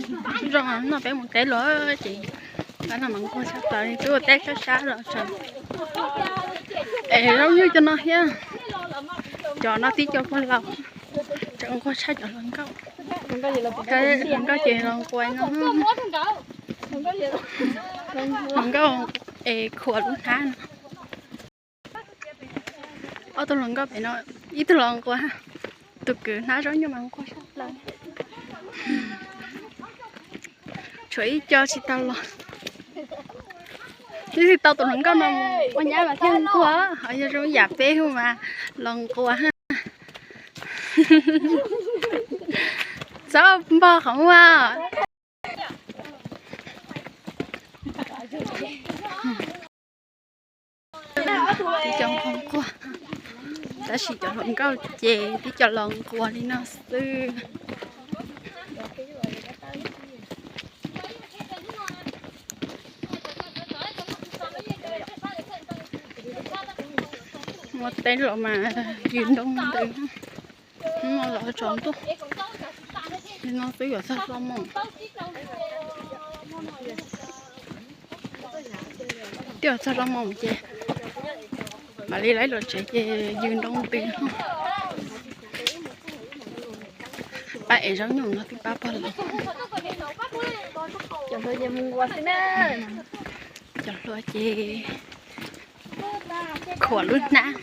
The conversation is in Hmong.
Zoo no peb mus teb los ces pab no mas nquag tshaj plaws li, twb ua teb sab sab los tseem es zaub nyuj cov no thiab. Cov no tib co puag laus, tseem nquag tshaj cov hluas nkauj. Hluas nkauj ces los nquag no, hluas nkauj es khuam lub hnab no. Ob tug hluas nkauj pem no, ib tug los nquag, tus kwv hnab zaub nyuj mas nquag sab plaws. Tshuav ib co tsis tau los, twb tsis tau tus hluas nkauj no mus ua nyab mas thiaj nquag, ho yog zoo yam peb hu mas los nquag. Txhob npog qhov muag. Tib co nquag nquag, tab sis cov hluas nkauj ces tib co los nquag li no xwb. Ua teb los mas yws ntoo ntws, hnub no los tsaus ntuj, li no twb yuav txog hlo mus. Twb yuav txog hlo mus ces mam li lawv los tsev ces yws ntoo ntws. Pab ev zaub nyuj no twb pab pog los. Cov hluas ces khuam lub hnab.